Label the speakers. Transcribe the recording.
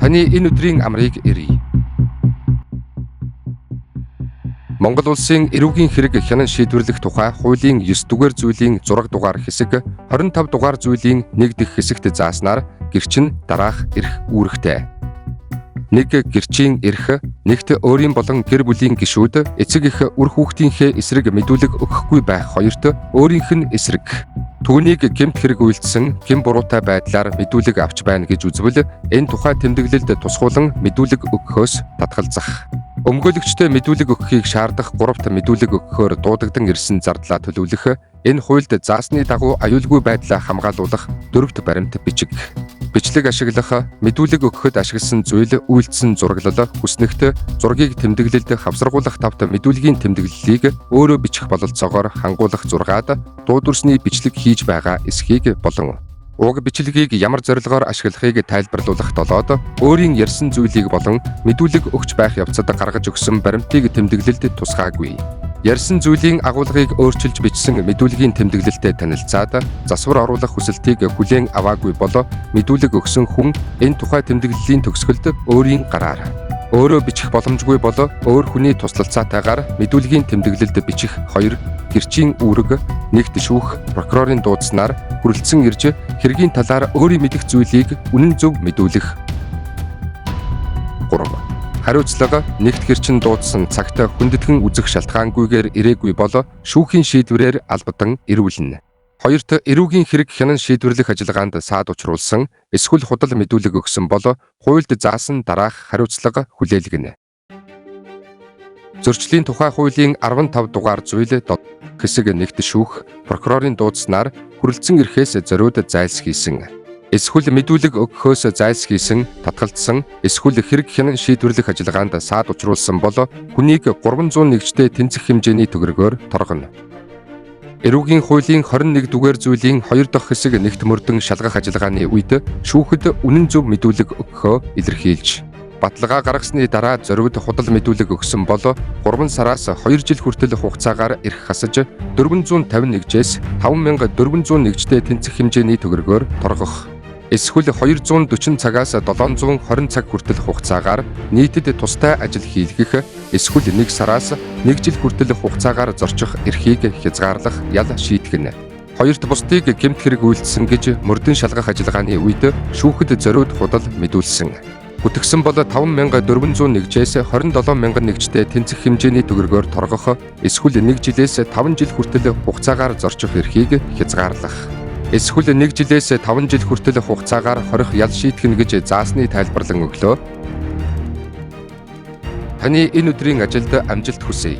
Speaker 1: Таны энэ өдрийн амрыг эрье. Монгол улсын эрүүгийн хэрэг хянан шийдвэрлэх тухай хуулийн 9 дугаар зүйлийн 6 дугаар хэсэг, 25 дугаар зүйлийн 1 дэх хэсэгт зааснаар гэрчин дараах эрх үүрэгтэй. 1 гэрчийн эрх, нэгт өөрийн болон гэр бүлийн гишүүд эцэг эх үр хүүхдийнхээ эсрэг мэдүүлэг өгөхгүй байх, хоёрт өөрийнх нь эсрэг. Түүнийг гэмт хэрэг үйлдсэн, гэм буруутай байдлаар мэдүүлэг авч байна гэж үзвэл энэ тухай тэмдэглэлд тусгуулан мэдүүлэг өгөхөөс татгалзах. Өмгөөлөгчтэй мэдүүлэг өгөхийг шаардах 3-т мэдүүлэг өгөхөөр дуудагдан ирсэн зардлаа төлөвлөх, энэ хуульд заасны дагуу аюулгүй байдлаа хамгаалуулах 4-т баримт бичиг. Бичлэг ашиглах, мэдүүлэг өгөхөд ашигласан зүйл, үйлдсэн зураглал, хүснэгт зургийг тэмдэглэлд хавсаргуулах 5-т мэдүүлгийн тэмдэглэлийг өөрөө бичих бололцоогоор хангуулах 6-ад дуудварсны бичлэг хийж байгаа эсхийг болон уг бичлэгийг ямар зорилгоор ашиглахыг тайлбарлуулах 7-д өөрийн ярьсан зүйлийг болон мэдүүлэг өгч байх явцад гаргаж өгсөн баримтыг тэмдэглэлд тусгаагүй. Ярьсан зүйлийн агуулгыг өөрчилж бичсэн мэдүүлгийн тэмдэглэлтэй танилцаад засвар оруулах хүсэлтийг хүлээн аваагүй бол мэдүүлэг өгсөн хүн энэ тухай тэмдэглэлийн төгсгөлд өөрийн гараар өөрөө бичих боломжгүй бол өөр хүний туслалцаатайгаар мэдүүлгийн тэмдэглэлд бичих 2 гэрчийн үүрэг, нэгт шүүх прокурорын дуудснаар хүрэлцэн ирж хэргийн талаар өөрийн мэдэх зүйлийг үнэн зөв мэдүүлэх. 3. Хариуцлага, нэгт гэрчин дуудсан цагт хүндэтгэн үзэх шалтгаангүйгээр ирээгүй бол шүүхийн шийдвэрээр албадан ирүүлнэ. Хоёрт эрүүгийн хэрэг хянан шийдвэрлэх ажиллагаанд саад учруулсан эсвэл худал мэдүүлэг өгсөн бол хуульд заасан дараах хариуцлага хүлээлгэнэ. Зөрчлийн тухай хуулийн 15 дугаар зүйл хэсэг, нэгт шүүх прокурорын дуудснаар хүрэлцэн ирэхээс зориуд зайлсхийсэн, эсвэл мэдүүлэг өгөхөөс зайлсхийсэн, татгалзсан, эсвэл хэрэг хянан шийдвэрлэх ажиллагаанд саад учруулсан бол хүнийг 300 нэгжтэй тэнцэх хэмжээний төгрөгөөр торгоно. Эрүүгийн хуулийн 21 дугаар зүйлийн 2 дахь хэсэг, нэгт мөрдөн шалгах ажиллагааны үед шүүхэд үнэн зөв мэдүүлэг өгөхөө илэрхийлж баталгаа гаргасны дараа зориуд худал мэдүүлэг өгсөн бол 3 сараас 2 жил хүртэл хугацаагаар эрх хасаж 451-ээс 5400 нэгжтэй тэнцэх хэмжээний төгрөгөөр торгох. Эсвэл 240 цагаас 720 цаг хүртэл хугацаагаар нийтэд тустай ажил хийлгэх, эсвэл 1 сараас 1 жил хүртэл хугацаагаар зорчих эрхийг хязгаарлах ял шийтгэнэ. Хоёрт бусдыг гэмт хэрэг үйлдсэн гэж мөрдөн шалгах ажиллагааны үед шүүхэд зориуд худал мэдүүлсэн, бүтгэсэн бол 5401-ээс 27000 нэгжтэй тэнцэх хэмжээний төгрөгөөр торгох, эсвэл 1 жилээс 5 жил хүртэл хугацаагаар зорчих эрхийг хязгаарлах. Эсвэл 1 жилээс 5 жил хүртэл хугацаагаар хорих ял шийтгэнэ гэж заасны тайлбарлан өглөө. Таны энэ өдрийн ажилд амжилт хүсье.